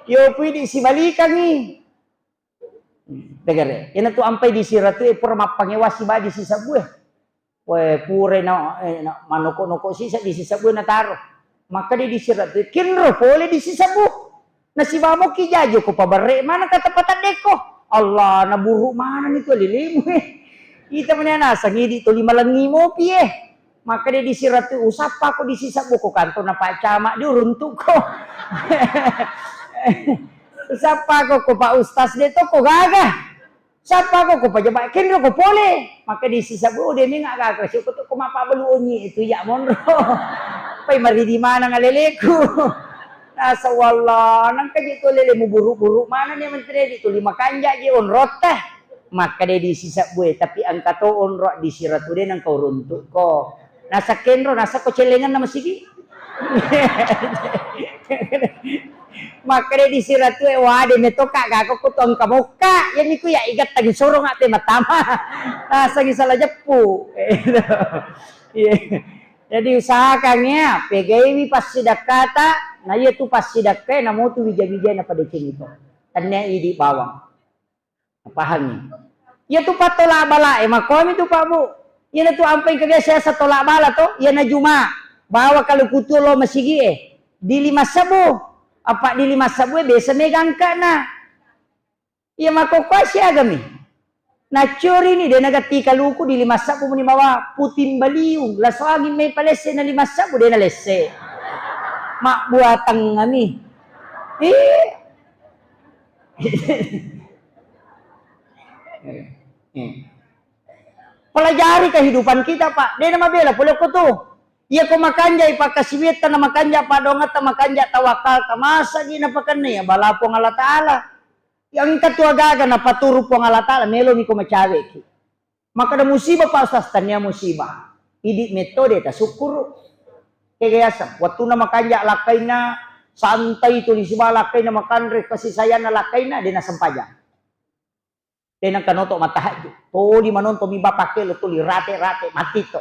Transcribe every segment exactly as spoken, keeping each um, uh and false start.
Yo pui di sibalikangi. Degere, iyana tu ampai di siratu e pura mappangewa siba di sisebbu e. Wae, purai na, eh, na, manoko-noko sisa di sisebbu e nataro. Makkeda di siratu e, kinro pole di sisebbu. Nasiba moki jaji ko paberre mana kata patadde ko. Allah, na buruk mana ni tu lilimu e. Ita mena nasang idi tuli malengi mopi e. Makkeda di siratu, "Usappako di sisebbu ko kantona Pak Camat di uruntukko." "Usappako ko Pak Ustaz de to ko gaga. Usappako ko pejabat kenro ko pole." Makkeda di sisebbu, "Oh, de menga gaga, siko to ko mappabalu onyi itu ya monro." Pai maridi maneng aleleku. Nasa wallah, nangka je to lele muburu-buru mana ni menteri di tuli makanja je onrotta. Makkeda di sisebbu e, "Tapi engka to onro di siratu de nengka uruntukko." Nasa kenro, nasa ko celengan nama sigi. Makkeda di siratu e, "Wade meto ka gako ko to engka mokka. Yaniku ya igat tagi sorong ape matama." Nasa ngi salah jeppu. Iya. Jadi usahakan ya, pegaiwi passidakkata, na iya tu passidakkae namotu wija-wijana pada cengito. Tennia idi bawang. Pahangngi? Iyatu pattolak bala e, makkomi tu, Pak, Bu. Iyana tu ampai engka biasa yaseng tolak bala to, iyana Juma. Bawa kalu kutu lo masigi e. Di lima sebbu. Apa di lima sebbu e biasa mega angkana. Iya makkokkoe siagami. Naccori ni, de nagatti kaluku di lima sebbu muni bawa puting baliung. Lasoangi mai palesse na lima sebbu, de nalesse. Mabbuatangami. Iya. Eh, eh. Pelajari kehidupan kita, Pak. De na mabela pole ko tu. Iya ko makanjai pakkasiwiatta na makanja padongatta, makanja tawakkalta, masagi napakenna ya bala Puang Allah Taala. Yang engka tu agaga napaturu Puang Allah Taala, melomi ko macaweki. Makkeda musibah, Pak Ustaz, tania musibah. Idi metode tasukkuru. Kega yaseng, wattuna makanja lakkainna, santai tuli siba lakkainna, makanre kasi sayanna lakkainna, de nasempajang. De nengka noto matahajju. Toli manonton mi bapa kelo tuli rate-rate mati to.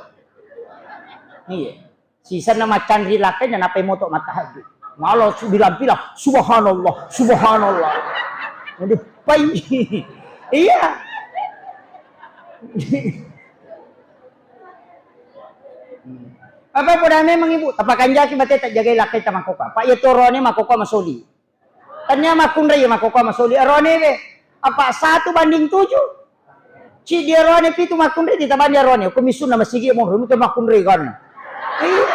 Iya. Sisenna macanri lakkainna napai moto matahajju. Malo su bilang-bilang, "Subhanallah, subhanallah." Aduh, pai. Iya. Apa poda memang ibu, tapakanjaki bate tak jagai lakkai tamakkoka. Pak ya torone makkoka masoli. Tania makkunrai ya makkoka masoli arone be. Apa satu banding tujuh. Ci dia rone pitu makkunrai, ditabani arone, ko misunna masigi mo, rumi ke makkunrai kan. Iya.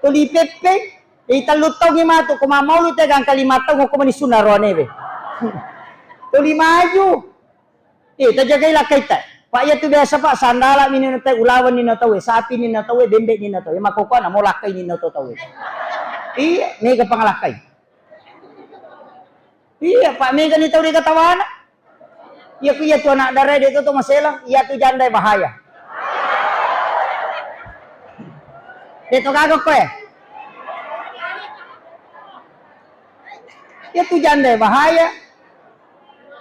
Tuli peppeng, eh, tellu taung matu, ko mamaulu te gangka lima taung, ko mani sunna rone be. Tuli maju. Eh, tajagai lakkaita. Pak, iya tu biasa, Pak, sandala minino tau, ulawan nino tau, sapi nino tau, bembe nino tau, makkokoa na mo lakkai nino tau. Iya, mega pangalakkai. Iya, Pak, mega ni tau de katawana. Iya ku iya tu anak dara de tu, tu maselang, iya tu janda bahaya. De to gaga koe. Iya tu janda bahaya.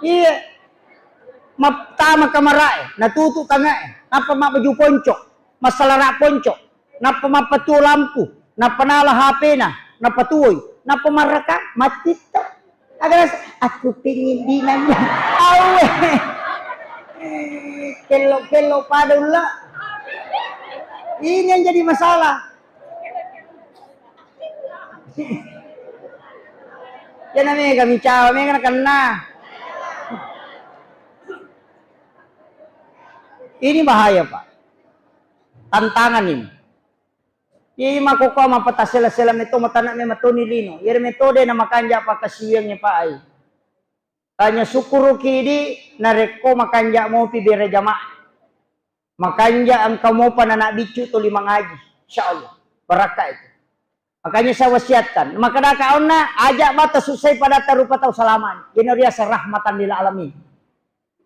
Iya. Mattama kamarae, natutu tangae, nappa mabbaju ponco, massalara ponco, nappa mappatuo lampu, nappa nala H P-na, nappa tuoi, nappa marraka, mattitta. Aga rasa, "Aku pingin dinanya." Awe. Kello-kello pada ulla. Ini yang jadi masalah. Iya na mega micawa, mega nakenna. Ini bahaya, Pak. Tantangan ini. Iya, iya, makkokoa mappatasela-sela metto, matana me matoni lino. Iyaro metode na makanja pakkasiwiangnge, Pak, ai. Tanya sukkuruki di narekko makanja mopi bere jamaah. Makanja engka mopa nana biccu tuli mangaji. Insya Allah. Barakka itu. Makanya saya wasiatkan. Makadaka onna, aja bata susai pada tarupa tau salamani. Ino riasa rahmatan lil alamin.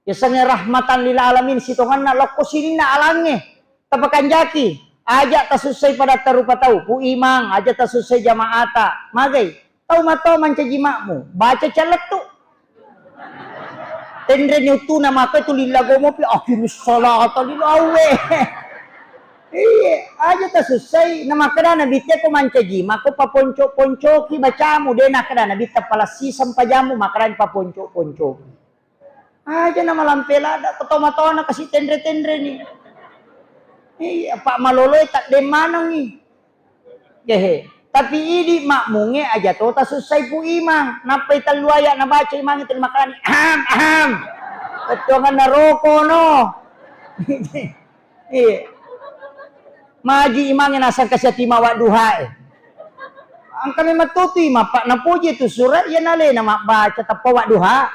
Yasengnge rahmatan lil alamin sitongenna lokko sininna alangnge. Tapakanjaki, aja tasussai padatta rupa tau, Pu Imang, aja tasussai jamaata. Magai, tau mato mancaji makmu, baca callettu. Tenreni uttuna maka itu lillago mopi, aqimis sholata lil awe. Iya, aja tasussai. Na makkeda Nabitta ko mancaji mako paponco-poncoki bacamu, de nakkeda Nabitta palassi sempajammu, makkeda paponco-poncoki. Aja na malampe lada, ko tau-matona kasi tenre-tenre ni. Iya, pak maloloi tak de manengi. Kehe. Tapi idi makmunge aja to tasussai pu imang. Nappai tellu ayat nabaca imang itu makalani. Aham, aham. Ketuangan naroko no. Iya. Maji imangnge nasang kasi ati mawadduhae. Engka memang totu imang, pak napoji tu sura, iya nalena mabbaca tappa wadduha.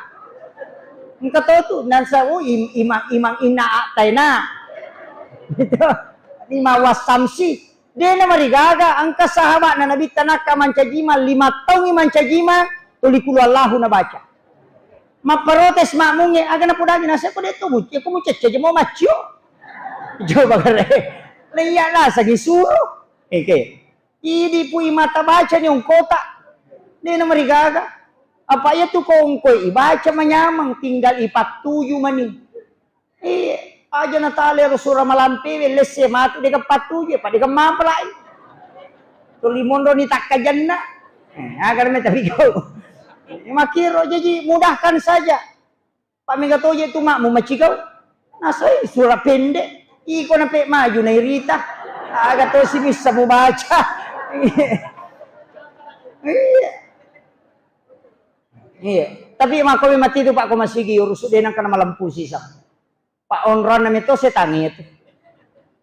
Engka totu, nansa, oh, im-, imang, imang inna ataina. Gitu. Lima wasamsi. Dena marigaga, engka sahabatna Nabitta nakka mancajima, lima taungi mancajima, tuli kulu Allahu nabaca. Mapparotes makmungnge, aga napodangi naseng ko de to mucce, ko mucecce je mau maccio. Coba kare. Laiya nasengi suruh. Eke. Idi pui mata baca ni ongkota. Dena marigaga. Apa iya tu ko ongkoi ibaca manyameng, tinggal ipattuju mani. Iya, aja natale ro sura malampewe, lesse matu dega pattuju, apa dega mampelai. Tuli monro ni takkajanna. Eh, agar me tapi kau. Makiro jaji mudahkan saja. Pak mega toje tu makmu macikau. Nasai sura pendek. Iko nape maju nairita. Aga to si bisa mu baca. Iya. Iya. Tapi mako mati tu pak ko masigi urus de nang kana malampu sisa. Pak onronna meto setangnge tu.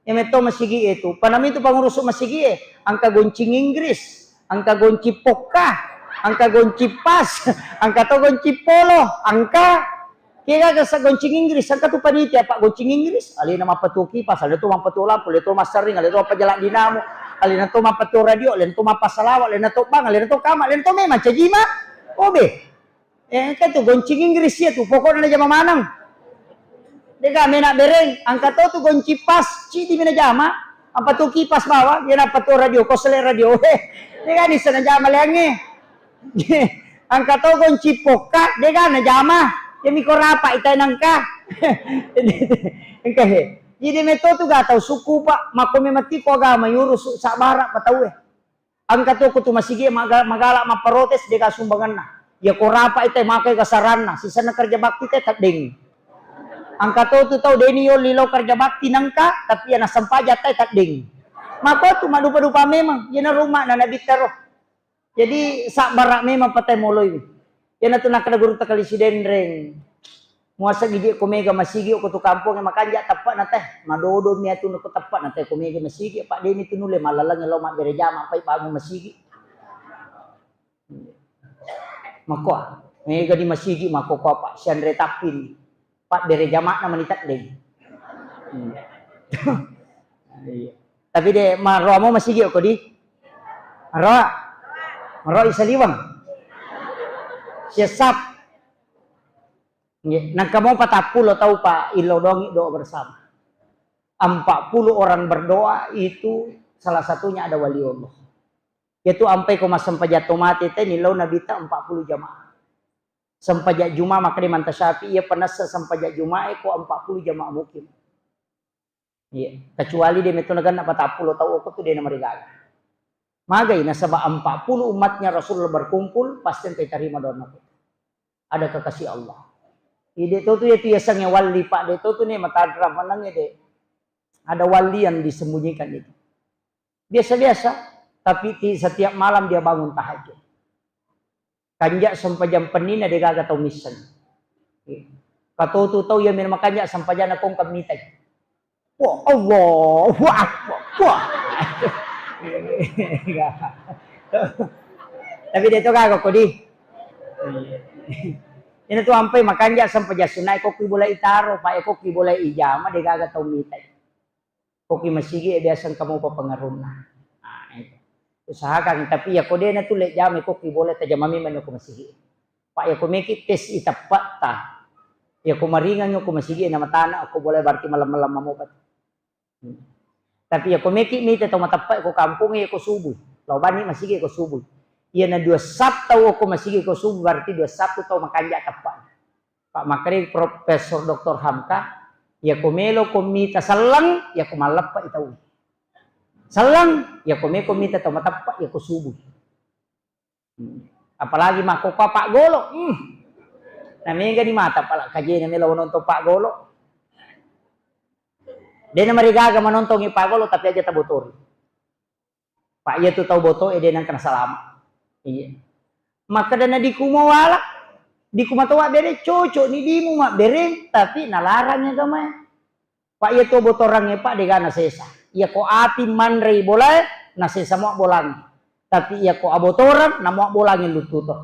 Iya meto masigi e tu. Panami tu pangurus masigi e. Angka goncing Inggris, angka goncing pokka, angka goncing pas, angka to goncing polo, angka kega gasa goncing Inggris, angka tu panitia pak goncing Inggris. Alena mappatuo kipas, alena to mappatuo lampu, alena to massaring, alena to mappajala dinamo, alena to mappatuo radio, alena to mappasalawa, alena to bang, alena to kama, alena to memang cajima. Obe. Eh, engka tu goncing Inggris iya tu, pokokna najama maneng. Dega mena bereng, angka to tu goncing pas, cidi mena jama, apa tu kipas bawang, iya napa tu radio, kosele radio. Dega nisa najama leangnge. Angka to goncing pokka, dega najama, iya miko rapa itai nangka. Engka he. Jadi meto tu gak tau suku pak, mako memang tiko agama yurus sabara patau eh. Engka to ko tu masigi maga-, magala mapparotes dega sumbanganna. Iya ko rapa ite makai gasaranna, sisenna kerja bakti te teddeng. Engka to tu tau deni yolli lo kerja bakti nengka, tapi iya nasempajang te teddeng. Mako tu madupa-dupa memang, iya na rumah na nabi tero. Jadi sabbara memang patai moloi. Iyanatu nakkeda gurutta Kali Sidenreng, muaseng iji ko mega masigi ko tu kampongnge makanja teppe'na teh, madodomi atu ko teppe'na teh ko mega masigi, apa deni tu nulle mallalengnge lao mabbere jama, pai bangun masigi. Makkoa, mega di masigi makkokoa, Pak, sianre tappini. Pabbere jama'na mani teddeng. Hmm. Iya. Tapi de maroa mo masigi ko di? Maroa. Maroa isaliweng. Siasap. Nggih, nangka mo patappulo tau, Pak, illau doangi doa bersama. Empat puluh orang berdoa itu salah satunya ada wali Allah. Yaitu ampai ko massempajang to mate te nillau Nabitta empat puluh jamaah. Sempajang Juma makkeda Imam Syafi'i, iya panessa sempajang Juma e ko empat puluh jamaah mukim. Iya, kecuali de metto naganna patappulo tau okko tu de namarigaga. Magai nasaba empat puluh umatnya Rasulullah berkumpul, pasti engka tarima doanna. Ada kekasih Allah. Ide to tu yatu yasengnge wali, Pak, de to tu ne matanra manengnge de. Ada wali yang disembunyikan itu. Biasa-biasa, tapi ti-, setiap malam dia bangun tahajud. Kanja sempajang pennina degaga tau misseng. Katotu tau iya mena makanja sempajanna kongka mitai. Wah, Allahu Akbar. Wah. Tapi de to gaga kodi. Ina tu ampai makanja sempajang sunnae kokki bola itaro, pa kokki bola ijama degaga tau mitai. Koki masigi e biasa engka mopa pengaruhna. Nah, itu. Usahakan, tapi iya ko de na tu le jama koki bola tajama memang ko masigi. Pak, iya ko meki tes i teppatta. Iya ko maringang ko masigi na matana ko bola berarti malam-malam mopa. Hmm. Tapi iya ko meki mita tau mateppa ko kampung iya ko subuh. Lao bani masigi ko subuh. Iya na dua Sabtu ko masigi ko subuh berarti dua Sabtu tau makanja teppa. Pak, makkeda Profesor Doktor Hamka, iya ko melo ko mita selleng, iya ko malleppa i tau. Selleng, ya ko meko mita tau mateppa, ya ko subuh. Hmm. Apalagi makkokkoe paggolo. Hmm. Na mega ni mata pala kajene melo nonton paggolo. Dena marigaga manontongi paggolo tapi aja tabotori. Pak iya tu tau boto e dena kena salama. Iya. Maka dana dikumo wala, dikuma toa bere cocok ni dimu mabbere tapi nalarang agama. Pak iya tu botorangnge Pak degana sesa. Iya ko api manrei bolae nasesa mua bolangnge. Tapi iya ko abotorang namua bolangnge luttu to.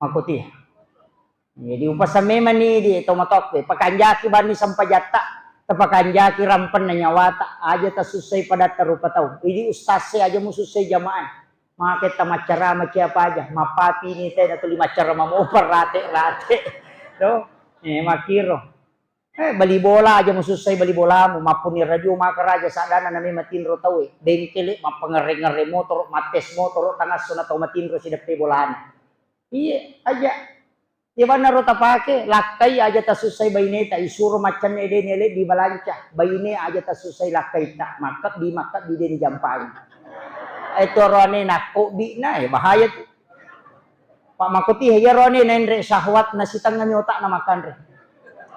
Makkuti. Jadi upasa memang ni di tau matoakke, pakanjaki bani sempajatta, tapakanjaki rampenna nyawata, aja tasussai padatta rupa tau. Jadi ustaz e aja musussai jamaah. Make tamaccarama ciapa aja, mappapi ni te natuli maccarama mopa rate-rate. To, eh, makkiro. Eh, bali bola aja musussai bali bolamu, mappuni radio maka raja saddana nami matinro tau e. Bengkele mappangerre-ngerre motoro, mattes motoro, tangasso na tau matinro sideppe bolana. Iye, aja. Iya bannaro tapake, lakkai aja tasussai baineta, isuro maccanne deni ele di balanca, baine aja tasussai lakkaitta, makkebbi, makkebbi deni jampangi. Eh, toroane nakkobbi na, eh, bahaya tu. Pak makkoti, iya roane naenre syahwat na sitengngami otakna makanre.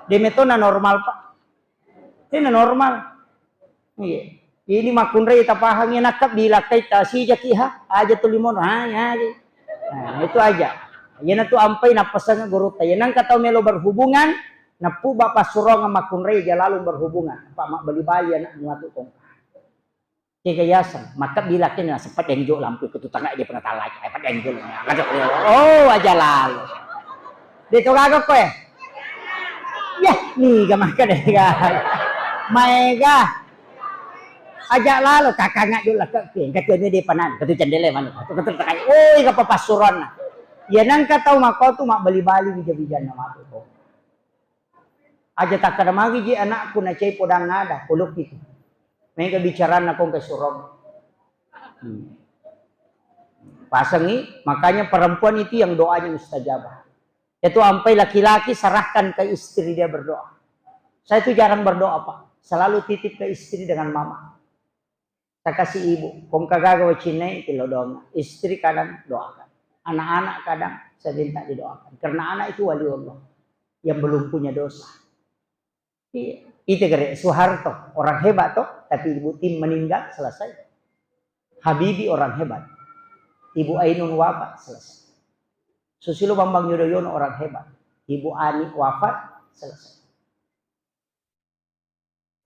Demetona normal, Pak. Tena normal. Iya. Ini makkunrai tapahangi nakkebbi lakkai tasijaki ha, aja tu limono, ha, ya, aja. Nah, itu aja. Iyana tu ampai nappaseng gurutta. Iya nengka tau melo berhubungan, nappu bapa surong makkunrai aja lalu berhubungan. Pak mabbali-bali anak muatu tongka. Kega yaseng, makkebbi lakkai naseng peddeng jo lampu ikut tutanga dia pernah talai, eh, peddeng jo. Oh, aja lalu. De to gaga koe. Ya, niga makkeda gaga. Maega. Aja lalo kakanga dulu ke engka tiane de panan, ketu cendele manu. Ketu ketu takai. Oh, iga papassuranna. Ya nengka tau makko tu mabbali-bali bija-bijanna matu to. Aja takkeda magi ji anakku nacai podang ada, polokki tu. Mega bicaranna kong ke surong. Hmm. Pasengi, makanya perempuan itu yang doanya mustajabah. Itu ampai laki-laki serahkan ke istri dia berdoa. Saya itu jarang berdoa, Pak. Selalu titip ke istri dengan mama. Saya kasih ibu, kong kagaga wacinai, tilo doang. Istri kadang doakan. Anak-anak kadang saya minta didoakan. Karena anak itu wali Allah yang belum punya dosa. Iya. Itu kere Soeharto, orang hebat toh, tapi ibu tim meninggal, selesai. Habibie orang hebat. Ibu Ainun wafat, selesai. Susilo Bambang Yudhoyono orang hebat. Ibu Ani wafat, selesai.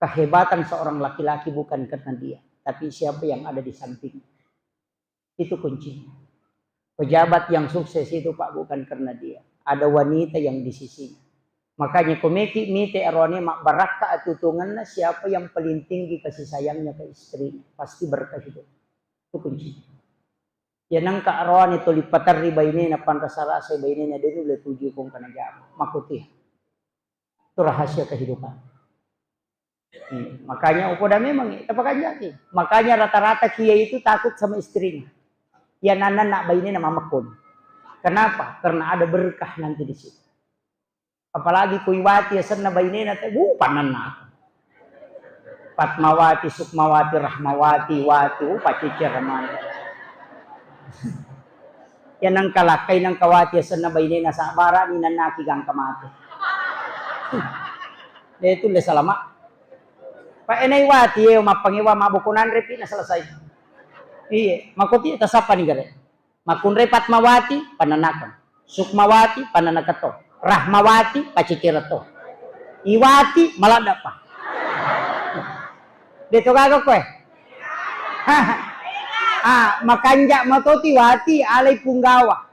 Kehebatan seorang laki-laki bukan karena dia, tapi siapa yang ada di sampingnya. Itu kuncinya. Pejabat yang sukses itu, Pak, bukan karena dia. Ada wanita yang di sisinya. Makanya komeki mite aroane mabbarakka atutungenna siapa yang paling tinggi kasih sayangnya ke istrinya. Pasti berkah itu. Itu kuncinya. Ya nengka aroane tuli paterri bainena, panrasa-rasai bainena, de nulle tuju kong kana jama. Makuti. Itu rahasia kehidupan. Hmm, makanya upoda memang, eh, tapakanjaki. Makanya rata-rata kiai itu takut sama istrinya. Ya nana nak bainena mamekkon. Kenapa? Karena ada berkah nanti di situ. Apalagi kui Wati asenna bainena te, bu, panenna. Fatmawati, Sukmawati, Rahmawati, Wati, uh, pacicer mani. Ya nengka lakkai nengka Wati asenna bainena sabbarani nennaki gangka mate. De tulle salama. Pa enai Wati e mappangewa maboko nanre pi na selesai. Iye, makoti tasappa ni gare. Makkunrai Fatmawati, panenakeng. Sukmawati, panenakeng to. Rahmawati, pacicereng to. Iwati, maladdepa. De to gaga koe. Ah, makanja matoti Wati, alai Punggawa.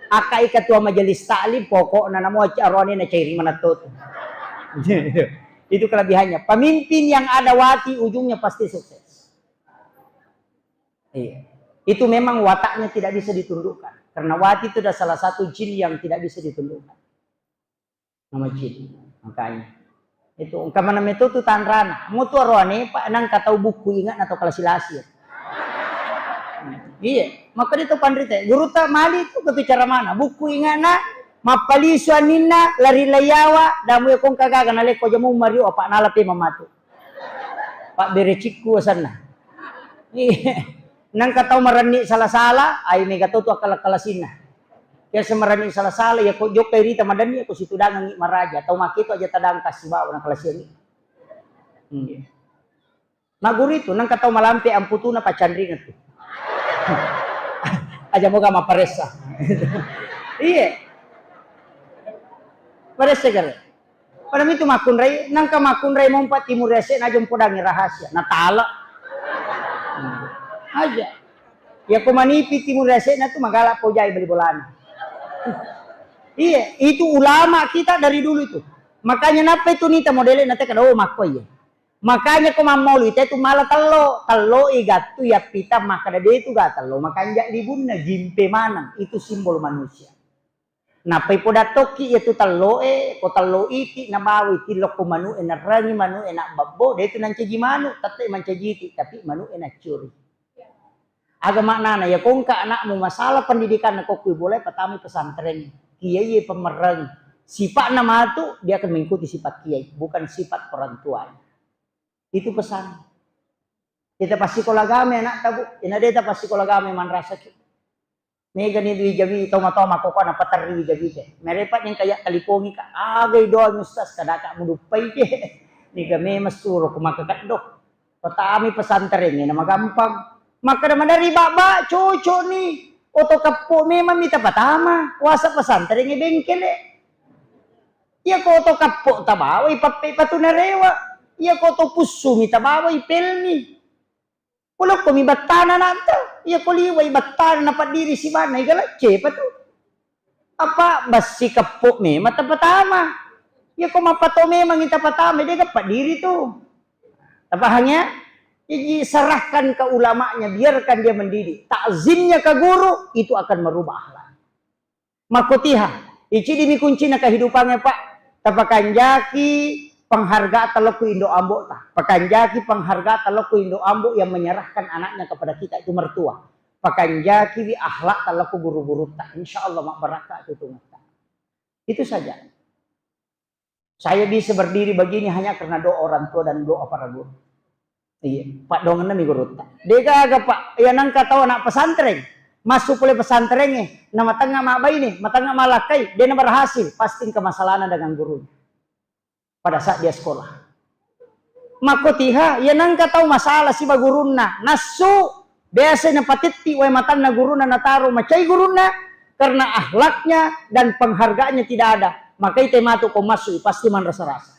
Akkai ketua majelis taklim, pokokna namo aroane na cairi manatto tu. Itu kelebihannya. Pemimpin yang ada Wati, ujungnya pasti sukses. Iya. Itu memang wataknya tidak bisa ditundukkan. Karena Wati itu adalah salah satu jin yang tidak bisa ditundukkan. Nama jin. Makanya. Itu engka mana meto tu tanrana. Mau tu aroane, Pak, nang katau buku ingat atau kalasi-lasi. Iya. Maka itu panrite. Guru tak mali tu ketu cara mana? Buku ingatna, mappalisu aninna, lari layawa, damu ya kong kagaga, naleko jamu mario, apa nala pe mamatu. Pak bere cikku asanna. Iya. Nangka tau marenni sala-sala, ai mega to tu akkala-kalasinna. Biasa marenni sala-sala, ya ko jokkai rita madenni, ya ko situdangengi maraja. Tau maketu aja tadangka sibawa na kalasiangi. Hmm. Maguru itu, nangka tau malampe amputuna pacanringan tu. Aja moga maparessa. Iya. Paressa kare. Pada mitu makkunrai, nangka makkunrai mompa timur ese na jompo dangi rahasia. Natala. Hmm. Aja. Ya ko manipi timur ese na tu magala pojai bali bolana. Iya, itu ulama kita dari dulu itu. Makanya napa itu nita modele nate kada, oh, makko iya. Makanya ko mammolu ite tu mala tello, tello i gattu ya pita makkada de tu ga tello, makanja libunna jimpe maneng, itu simbol manusia. Nappai podattokki iya tu tello e, ko tello iti nabawai tilokko manu e, narangi manu e, nabbabbo, de tu nancaji manu, tette mancaji iti, tapi manu e naccuri. Aga maknana, ya ko engka anakmu masalah pendidikan na ko kui boleh pertama pesantren, kiai pemereng, sipatna matu dia akan mengikuti sifat kiai, bukan sifat orang tuanya. Itu pesan. Kita pasti kolagame anak tabu, ina deta pasti kolagame manrasaki. Mega ni dui jawi toma-toma koko na paterri jawi te. Merepa ning kaya talipongi ka, agai doa ustaz kadaka muduppai ke. Niga memang suro ku maka keddo. Patami pesantren ini magampang. Maka da madari baba cocok ni. Oto keppo memang mita patama. Wasa pesantren ini bengkele. Iya ko oto keppo tabawai pappe patu narewa. Iya ko oto pussu mita bawai pelni. Ulokko mi battana nanta. Iya ko liwai battana napaddiri sibanna iga lecce patu. Apa bassi keppo memang tapatama. Iya ko mapato memang tapatama, de gappang diri tu. Tapahang ya? Jadi serahkan ke ulamanya, biarkan dia mendidik. Takzimnya ke guru itu akan merubah akhlak. Makkotiha, icidimi kuncina kehidupannya, Pak. Tapakanjaki penghargaan talokku indo ambo ta. Pakanjaki penghargaan talokku indo ambo yang menyerahkan anaknya kepada kita itu mertua. Pakanjakiwi akhlak talokku guru-gurutta. Insya Allah mabbarakka tutungetta. Itu saja. Saya bisa berdiri begini hanya karena doa orang tua dan doa para guru. Iya, paddoangenna mi gurutta. De gaga, Pak, iya nangka tau anak pesantren, masuk pole pesantren e, na matengnga mabbaine, matengnga malakkai, de na berhasil, pasti engka masalahna dengan guru. Pada saat dia sekolah. Makkotiha, iya nangka tau masalah siba gurunna, nassu, biasa napatetti wae matanna gurunna nataro macai gurunna, karena akhlaknya dan penghargaannya tidak ada. Maka ite matu ko massu, pasti manrasa-rasa.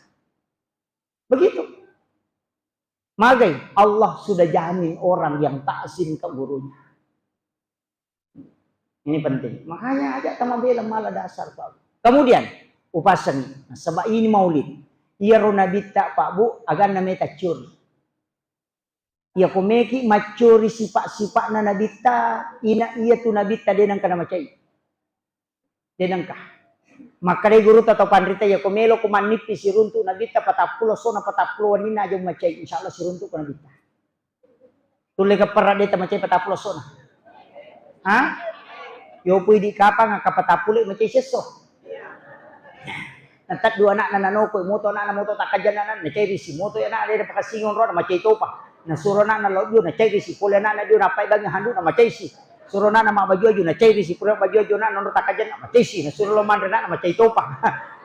Begitu. Magai, Allah sudah jamin orang yang takzim ke gurunya. Ini penting. Makanya aja tama bela mala dasar kau. Kemudian, upasengi. Nah, sebab ini maulid. Iyaro nabitta, Pak Bu, aganna meta curi. Iya ko meki maccuri sifat-sifatna nabitta, ina iya tu nabitta de nangka namacai. De nangka. Makkedai gurutta tau panrita, iya ko melo ko mannippi siruntu nabitta patappulo sona patappulo wenninna aja macai, insya Allah siruntu ko nabitta. Tulle ka perra de tamacai patappulo sona. Ha? Yopo idi kapang ka patappulo macai sesso. Nataddu anakna nanoko moto anakna moto takkajanna nacai risi moto anakna de pakassingi onrona macai topa. Nasuro anakna lao dio nacai risi pole anakna dio nappai bangi handu na macai si. Suro anakna mabbaju aju nacai risi pole baju aju anakna onro takkajanna macai si. Nasuro lo manre anakna macai topa.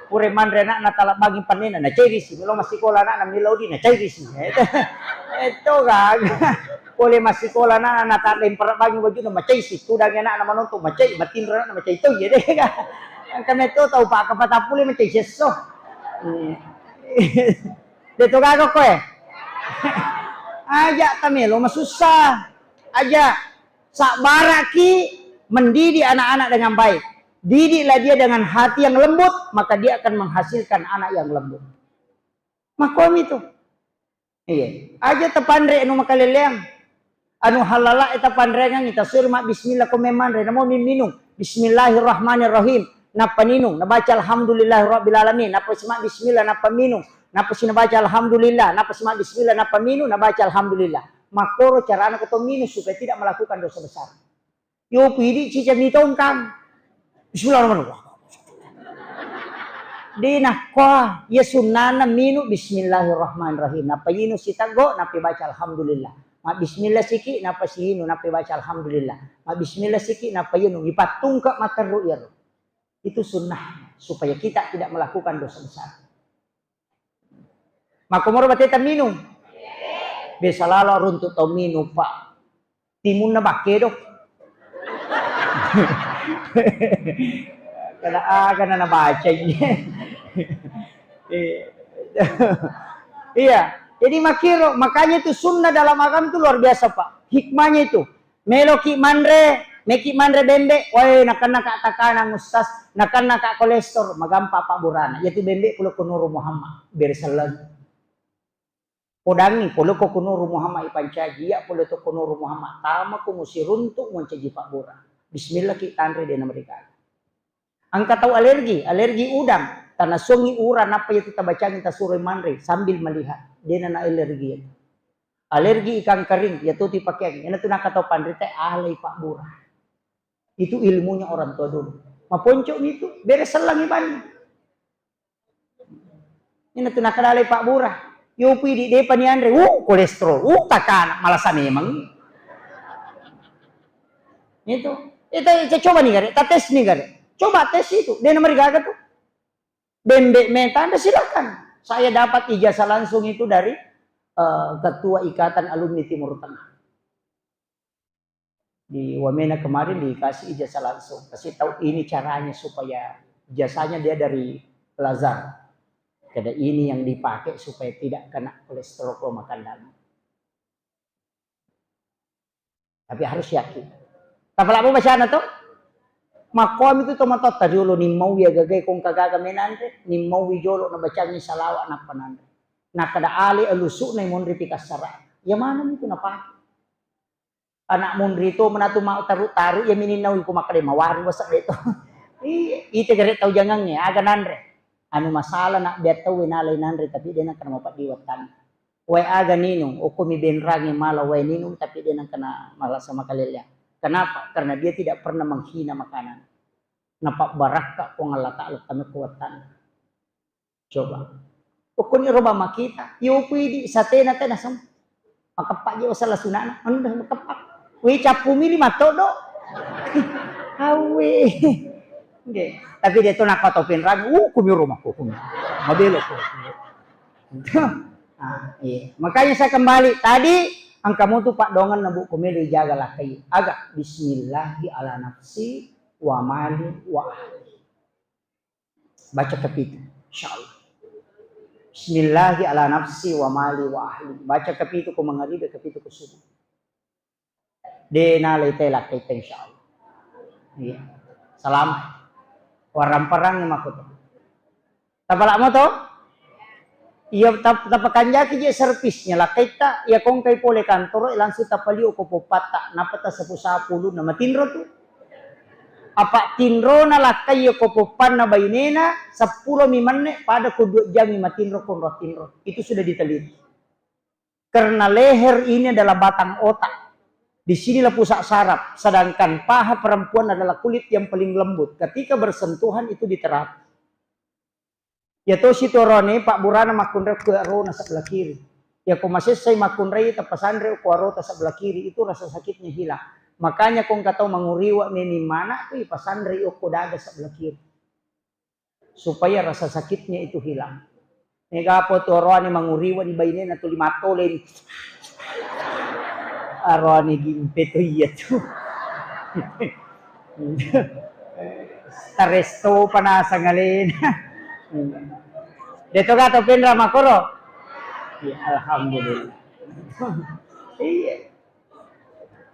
Pure manre anakna tala bangi pannena nacai risi. Melo massikola anakna melo di nacai risi. Eto gaga. Pole massikola anakna natadde mpara bangi bajuna macai si. Tudangi anakna manonton macai, matinro anakna macai to iya de. Engka metto tau paka patappulo macai sesso. Hmm. De to gaga koe. Aja tamelo masussa. Aja sabbaraki mendidik anak-anak dengan baik. Didiklah dia dengan hati yang lembut, maka dia akan menghasilkan anak yang lembut. Makomi tu. Iya. Aja tapanre anu makaleleang. Anu halala e tapanreangngi, tasuri ma bismillah ko memanre, namo minung. Bismillahirrahmanirrahim. Nappa ninung, nabaca alhamdulillahirabbil alamin. Nappa sima bismillah, nappa minung. Nappa sinabaca alhamdulillah, nappa sima bismillah, nappa minung, nabaca alhamdulillah. Makkoro carana ko to minung supaya tidak melakukan dosa besar. Yo pidi cica mitongkang. Bismillahirrahmanirrahim. Di nakkoa, ya sunnana minu bismillahirrahmanirrahim. Nappa yinu siteggo, nappa baca alhamdulillah. Mabbismillah siki, nappa siinung, nappa baca alhamdulillah. Mabbismillah siki, nappa inung, ipattungke matteru iyaro. Itu sunnah, supaya kita tidak melakukan dosa besar. Makkomoro bateta minung. Biasa lalo runtu tau minung, Pak. Timunna bakkedo. Kada aga na nabacai. Iya. Iya. Jadi makkiro, makanya itu sunnah dalam agama itu luar biasa, Pak. Hikmahnya itu. Meloki manre, meki manre bembe, wae, nakennaka takanang, Ustaz, nakennaka kolestor, magampa pabburana. Yatu bembe pole ko Nuru Muhammad, bere selleng. Podangi pole ko Nuru Muhammad ipancaji, iya pole to ko Nuru Muhammad, tama ko musiruntu mancaji pabbura. Bismillah ki tanre, de na mereka. Engka tau alergi, alergi udang, tanasuangi urang, nappa yatu tabacangi, tasuroi manre sambil melihat, de na alergi. Alergi ikan kering, yatu ti pakeang, iyana tu nakatau panrita alai pabbura. Itu ilmunya orang tua dulu. Maponco mi tu, bere sellang ibani. Iyana tu nakadalai pabbura. Yopi di depa ni anre, uh, kolesterol, uh, takana, malasa memang. Itu. Itu, itu coba ni gare, ta tes ni gare. Coba tes itu, de na marigaga tu. Bembe meta, Anda silakan. Saya dapat ijazah langsung itu dari eh, ketua Ikatan Alumni Timur Tengah. Di Wamena kemarin dikasih ijazah langsung. Kasih tahu ini caranya supaya ijazahnya dia dari Lazar. Kada ini yang dipakai supaya tidak kena kolesterol kalau makan daging. Tapi harus yakin. Tapalabbo bacana to? Makkomi tu tomatoatta riolo, nimmaui agagai kongka gaga menanre, nimmaui jolo nabacangi salawa nappa nanre. Nakada ale alusu'na monri pikassara. Ya mana itu napake? Anak monri to menatu mau taru-taru ya mininnaui ko makkada mawari wasa de to. Iya, ite gare tau jangangnge, aga nanre. Anu masalah nak biar tau nalai nanre tapi de nakana mapaddi wattanna. Wae aga ninung, okkomi benrangnge mala wae ninung, tapi de nengka na malasa makalelleang. Kenapa? Karena dia tidak pernah menghina makanan. Napabbarakka Puang Allah Ta'ala tame kuwattanna. Coba. Okkoni roba makita, yopu idi satena tena sem. Makeppa je wasala sunana, anu dah makeppa. Wi cappu mili matoddo. Awe. Nggih. Tapi dia tu nakatau penrang, uh, kumi rumah ku kumi. Mabelo ku. Ah, iya. Makanya saya kembali tadi, engka mutu paddoangenna, Bu, ko melo ijaga lakkai. Aga, bismillahi ala nafsi wa mali wa ahli. Baca kapitu, insyaallah. Bismillahi ala nafsi wa mali wa ahli. Baca kapitu ko mangaribi, kapitu ko subuh. De nalai te lakkaita, insyaallah. Iya. Salama. Warang-parang mako to. Tapalak mo to? Iya, tap-, tapakanjaki je servisnya lakkaita, iya kongkai pole kantoro, langsung tapalio ko poppatta, napa tasapu-sapu ulunna, matinro tu. Apa tinrona lakkai iya ko poppanna bainena, seppulo mi menne, pada ko dua jam matinro konro tinro. Itu sudah diteliti. Karena leher ini adalah batang otak. Di sinilah pusat saraf. Sedangkan paha perempuan adalah kulit yang paling lembut. Ketika bersentuhan itu diterapi. Iya tosi tu oroane, pabburana makkunrai ku arona sebelah kiri. Iya ko masessai makkunrai, tapasanre ku arota sebelah kiri, itu rasa sakitnya hilang. Makanya ko engka tau manguriwa meni mana tu ipasanre okko dada sebelah kiri. Supaya rasa sakitnya itu hilang. Mega po tu oroane manguriwa di bainena tuli matoleni. Oroane gimpe tu iya tu. Taresto panasang alena. Deto gato penra makoro. Ya, alhamdulillah. Iya.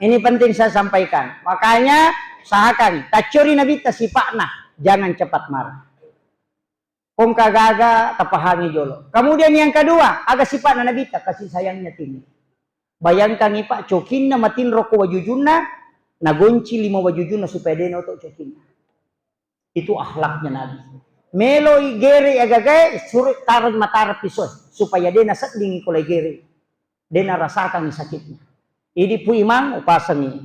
Ini penting saya sampaikan. Makanya usahakan taccori nabitta sipa'na, jangan cepat marah. Kongka gaga tapahangi jolo. Kemudian yang kedua, aga sipa'na nabitta, kasih sayangnya tinggi. Bayangkan, Pak, cokinna matinro ko wajujunna, nagonci lima wajujunna supaya de naoto cokinna. Itu akhlaknya Nabi. Meloi gere agagae, suruh taruh matara pisau supaya de naseddingi ko lai gere. De narasakan sakitnya. Idi Pu Imang upasangi.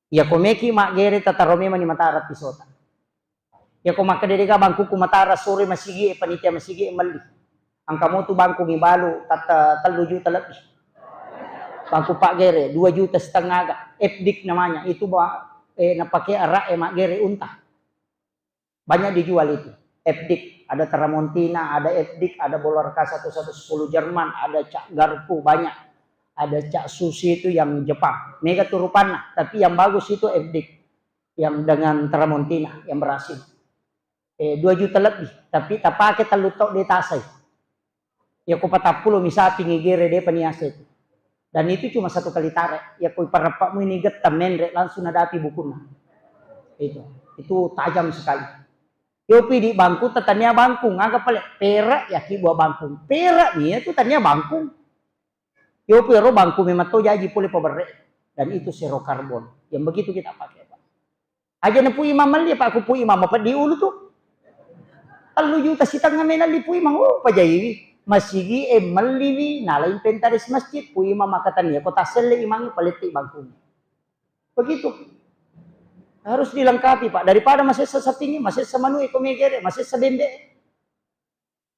Iya ko meki maggere tataro memang ni matara pisota. Iya ko makkeda dega bangkuku matara sore masigi e, panitia masigi e melli. Engka motu bangku mibalu tatta tellu juta lebbi. Bangku paggere dua juta setengah ga, F D I K namanya. Itu ba-, eh, napake arak e maggere unta. Banyak dijual itu. F D I K, ada Tramontina, ada F D I K, ada Bolarka satu satu sepuluh Jerman, ada Cak Garpu banyak. Ada Cak Susi itu yang Jepang. Mega tu rupanna, tapi yang bagus itu F D I K. Yang dengan Tramontina, yang berhasil. Eh, dua juta lebih, tapi tapake tellu tau de tasai. Iya ko patappulo mi sapingngi gere depa niasai. Dan itu cuma satu kali tarik. Iya ko iparappa mu ini getta menre langsung nadapi bukunna. Itu, itu tajam sekali. Yopi di bangku tatania bangkung, aga pale perak ya ki buah bangkung. Perak mi itu tania bangkung. Yopi ro bangku memang to jaji pole paberre. Dan itu zero karbon. Yang begitu kita pakai, Pak. Aja na Pu Imam melli, apa aku Pu Imam mapeddi ulu tu. Tellu juta sitengnga menalli Pu Imam, oh, pajaiwi. Masigi e melliwi, nala inventaris masjid, Pu Imam maka tania, ko tasselle imang paletti bangkung. Begitu. Harus dilengkapi, Pak. Daripada masessa sapingngi, masessa manu e ko megere, masessa bembe.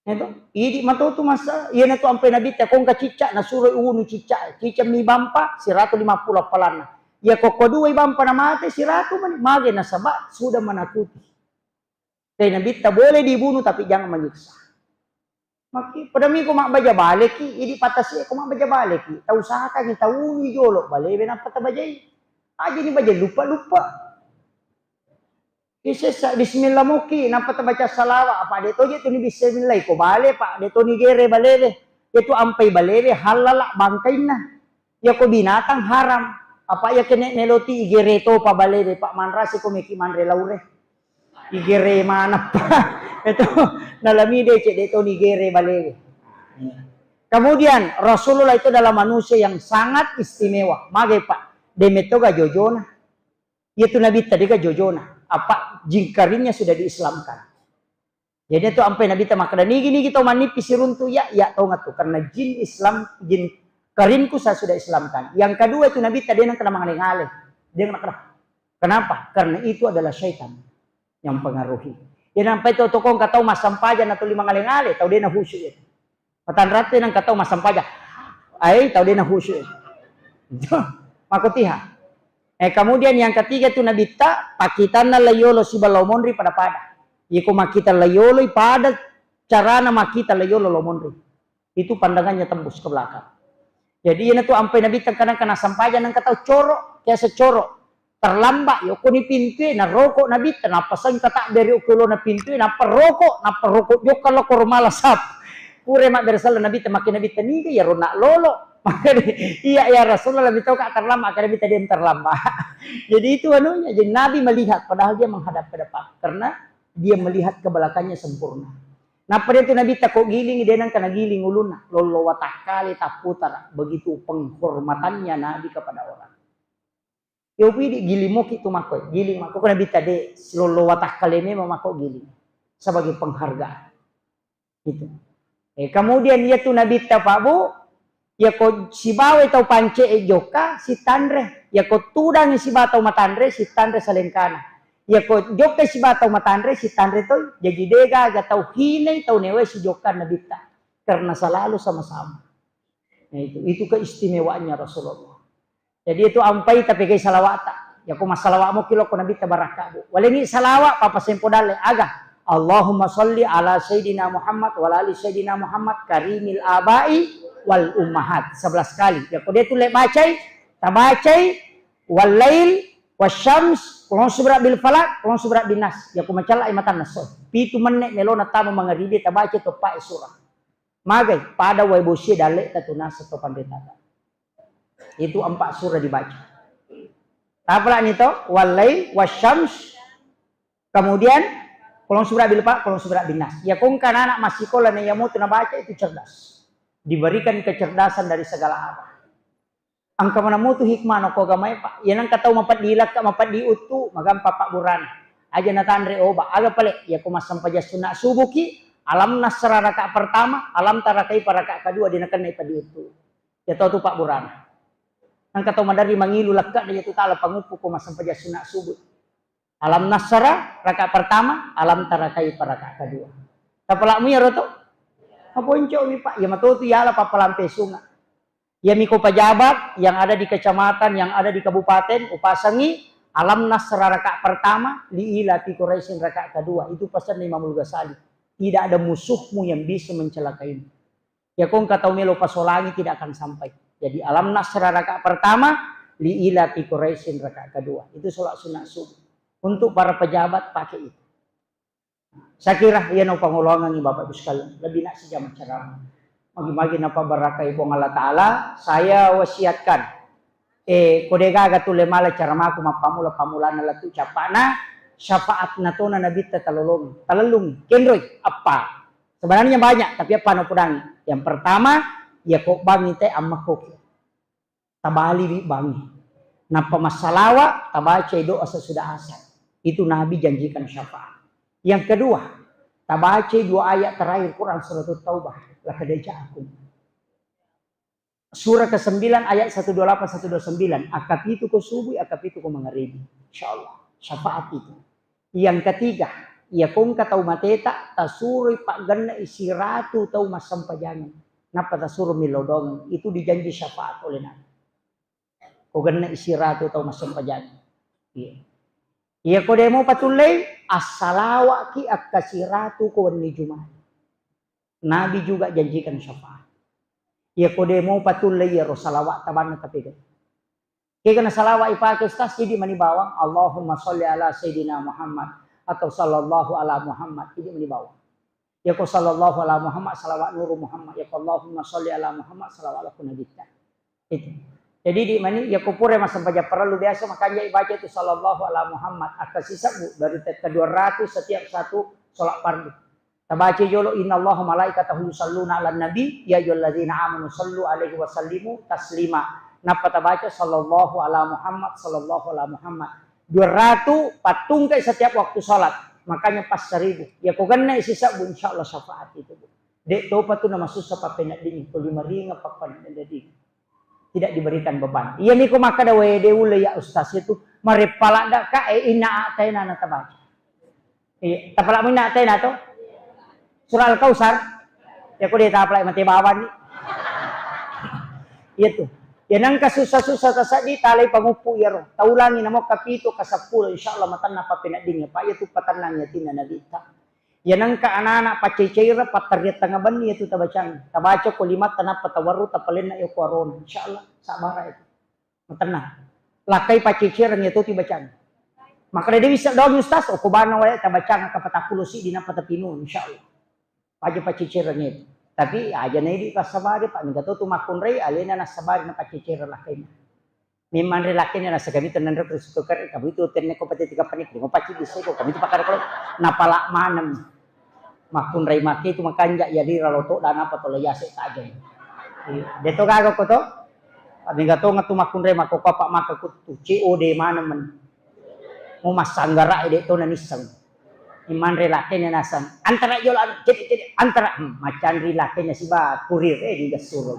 Itu, idi matotu masa, iyana tu ampai Nabitta kongka cicca, nasuro unu cicca, cicca mi bampa, siratu lima puluh appalanna. Iya ko kedua bampa namate, siratu mani, mage nasaba sudah menakuti. Jadi Nabitta boleh dibunuh tapi jangan menyiksa. Maki, pada mi ko mabbaja baleki, idi patasi ko mabbaja baleki. Tau saka ni tau unu jolo, balewe nappa tabajai. Aja ni baja lupa-lupa. Isessa bismillah muki, nappa tabaca salawat, apa de toje tu ni bismillah, ko bale, Pak, de to ni gere balewe. Itu ampai balewe, halala bangkainna. Iya ko binatang haram. Apa iya kene meloti igere topa balewe, Pak, manrasi ko meki manre laure. Igere manappa. Itu nalami de cek de to ni gere balewe. Kemudian Rasulullah itu adalah manusia yang sangat istimewa. Mage, Pak, de metoga jojona. Iya tu Nabitta dega jojona, apa jin karinnya sudah diislamkan. Jadi itu ampai Nabitta makkeda, nigi-nigi tau mannipi siruntu iya, iya tau ngatu, karena jin Islam, jin karinku saya sudah islamkan. Yang kedua itu Nabitta de nengka namangale-ngale. De nengka. Kenapa? Karena itu adalah syaitan yang mempengaruhi. Jadi sampai tau tokong ka tau massampajang atau lima ngale-ngale, tau de na khusyuk itu. Matanratte nengka tau massampajang. Ai, tau de na khusyuk. Mako tiha. Eh, kemudian yang ketiga tu Nabitta, pakkitanna layolo siba lao monri pada-pada. Iko makkita layolo pada carana makkita layolo lao monri. Itu pandangannya tembus ke belakang. Jadi ina tu ampai Nabitta kadang kena sampajang nengka tau coro, biasa coro. Terlambat, yokoni pintue, naroko Nabitta, nappa sengka takbere okolona pintue, nappa roko, nappa roko jokka lo koro mala sap. Pure mabbere sala Nabitta, makke Nabitta niga, ya rona lolo. Makanya, iya, ya Rasulullah, lebih tahu kak terlambat, karena Nabitta dia terlambat. Jadi itu anunya, jadi Nabi melihat, padahal dia menghadap ke depan. Karena dia melihat ke belakangnya sempurna. Nappa dia tu Nabitta ko giling, dia nang kena giling ulunna. Lolo watakkale tapputara. Begitu penghormatannya Nabi kepada orang. Yo pidi giling moki tu makkoi, giling makkoi ko Nabitta de, silollo watakkale memang makko giling sebagai penghargaan. Gitu. Eh, kemudian iya tu Nabitta Pak Bu, iya ko sibawa tau pance e jokka sitanre, iya ko tudang sibawa tau matanre sitanre salengkana. Iya ko jokka sibawa tau matanre sitanre toi, jadi dega aga tau hinai tau newe si jokka Nabitta karena selalu sama-sama. Nah, itu, itu keistimewaannya Rasulullah. Jadi itu ampai tapegai salawata. Ya ko massalawa mo kilo ko Nabitta barakka bu. Walengi salawa papa sempo dalle aga. Allahumma salli ala Sayyidina Muhammad wa ala ali Sayyidina Muhammad karimil abai wal ummahat. Sebelas kali. Ya ko dia tulle bacai, tabacai wal lail wasyams, kulon subra bil falak, kulon subra bin nas. Ya ko macalla mata nasso. Pitu menne melona tama mangaribi tabacai toppa surah. Magai pada wae bosie dalle tatunasa to pandetata. Itu empat surah dibaca. Apalagi to, wal lail wasyams, kemudian kolong surah bil fa, kolong surah bin nas. Ya kongka anak masikola na iya mutu nabaca itu cerdas. Diberikan kecerdasan dari segala arah. Engka mana mutu hikmah no ko agamae, Pak. Iya nengka tau mapeddi lakka, mapeddi uttu, magampa pabburana. Aja natanre oba, aga pale, iya ko massempajang sunna subuki, alam nasra raka pertama, alam tarakai paraka kedua, dinakenna ipeddi uttu. Iya to tu pabburana. Nengka tau maderri mangilu lakka, iya tu tala panguppu ko massempajang sunna subuh. Alam nasra raka pertama, alam tarakai paraka kedua. Tapalamu iya roto? Maponco mi, Pak. Iya matotu yala papalampe sunga. Iyami ko pejabat yang ada di kecamatan, yang ada di kabupaten, upasangi alam nasra rakaat pertama, li ila fi Quraisyin rakaat kedua. Itu pesan Imamul Ghazali. Tidak ada musuhmu yang bisa mencelakaimu. Ya, ko engka tau melo pasolangi, tidak akan sampai. Jadi, alam nasra rakaat pertama, li ila fi Quraisyin rakaat kedua. Itu sholat sunat subuh. Untuk para pejabat, pakai itu. Saya kira iya no pangoloangengngi Bapak Ibu sekalian, lebih nak sijam ceramah. Magi-magi napabarakai Puang Allah Ta'ala, saya wasiatkan, eh, ko degaga tulle mala ceramaku mappammula-pammulana lettu cappa'na, syafaat natona Nabitta talolong, talellung, kenroi, appa. Sebenarnya banyak, tapi appa no pudangi. Yang pertama, ya ko bangi te ammakkoki. Tabaliwi bangi. Nappa massalawa, tabacai doa sesudah asar. Itu Nabi janjikan syafaat. Yang kedua, tabacai dua ayat terakhir Quran Surat Taubah. Laqad ja'akum. Surah kesembilan ayat satu dua lapan, satu dua sembilan. Akkapitu ko subuh, akkapitu ko mangaribi. Insya Allah. Syafaat itu. Yang ketiga, iya ko engka tau mateta, tasuroi paggenna siratu tau massempajangeng. Nappa tasuro millau doangeng. Itu dijanji syafaat oleh Nabi. Ko genna siratu tau massempajangeng. Iya. Iya ko demo patullei, assalawaki akka siratu ko wenni Jumat. Nabi juga janjikan syafaat. Iya ko demo patullei iyaro salawat tabanna tapega. Kega na salawat ipake, Ustaz? Idi mani bawang, Allahumma sholli ala Sayyidina Muhammad atau sallallahu ala Muhammad, idi mani bawang. Yako sallallahu ala Muhammad, salawat nuru Muhammad. Yako Allahumma sholli ala Muhammad, salawat laku nabitta. Itu. Jadi idi mani, yako pura massempajang parellu biasa, makanya ibaca itu sallallahu ala Muhammad. Akka sisebbu dari te-, ke dua ratus setiap satu sholat fardu. Tabaca jolo, "Innallaha malaikatahu yusalluna 'alan nabi, ya ayyuhalladzina amanu sallu 'alaihi wa sallimu taslima." Nappa tabaca, "Sallallahu ala Muhammad, sallallahu ala Muhammad." Dua ratus pattungkai setiap waktu salat. Makanya pas seribu. Ya ko genna sisebbu, insya Allah syafaat itu, Bu. Dek topa tu namasussa pappeneddingi, ko lima ringa pappeneddingi. Tidak diberikan beban. Iya niko makkeda, "Wede ulle ya Ustaz itu mareppala dakka e inna a'taina na tabaca." Iya, tapalak minna tena to? Surah Al-Kausar. Ya ko de tapalak mate bawang ni. Iya tu. Ya nengka susah-susah taseddi talai panguppu iyaro. Taulangi namo kapitu kaseppulo, insya Allah matenna pappeneddingi. Pak, iya tu patennang yatinna Nabi ta. Ya nengka anak-anak paceceira pattariang tengnga benni itu tabacang. Tabaca ko limatta nappa tawarru tapalenna ya ko arona. Insya Allah sabara itu. Matenna. Lakkai paccecereng iya toti bacang. Makkeda de wisseng doang Ustaz, okko bana wae tabacang kapatappulo siddi nappa tapinu, insya Allah. Aja paccecereng itu. Tapi aja na idi passabari, Pak, mingka to tu makkunrai alena nassabari na paccecereng lakkaina. Memang ri lakkaina nassagami tenenre kusutukar, kamu itu tenne ko pati tiga panik, ko pacci bisa ko, kamu itu pakar ko, napala maneng. Makkunrai make tu makanja iya lira loto dana apa to leyase tajeng. Iya. De to gaga ko to? Mega to ngetu makkunrai mako ko apa maka ku tu C O D maneng men. Mu massanggara de to na nisseng. Imanre lakene nasang. Antara jolo anu, jadi, jadi, antara. Hmm, macanri lakene siba kurir, eh, diga suro.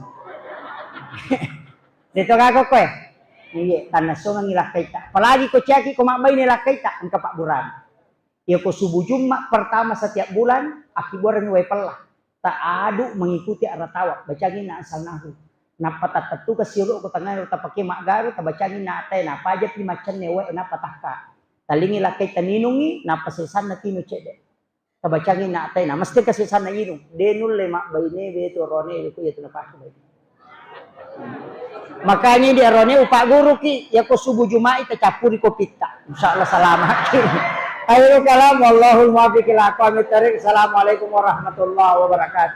De to gaga ko, eh? Iya, tanna songang lakkaita. Apalagi ko ciaki ko mabbaine lakkaita, engka pabburana. Iya ko subuh Jumat pertama setiap bulan, akkibuarengngi wae pella. Taadu mengikuti arah tawaf, bacangi na asalnahu. Nappa tattettuka siolo ko tengah tapake maggaru, tabacangi na atai, napaja pi macenne wae, nappa takka. Talingi lakkai taninungi, nappa sesanna tinu cedde. Tabacangi na atai, na mesti ka sesanna inung. De nulle mabbaine be tu rone ko iya tu napake baine. Makanya di arone upagguruki, yako subuh Juma'i tacappuri kopitta. Insya Allah salamaki. Akhirul kalam, wallahul muwaffiq ila aqwamit thariq. Assalamualaikum warahmatullahi wabarakatuh.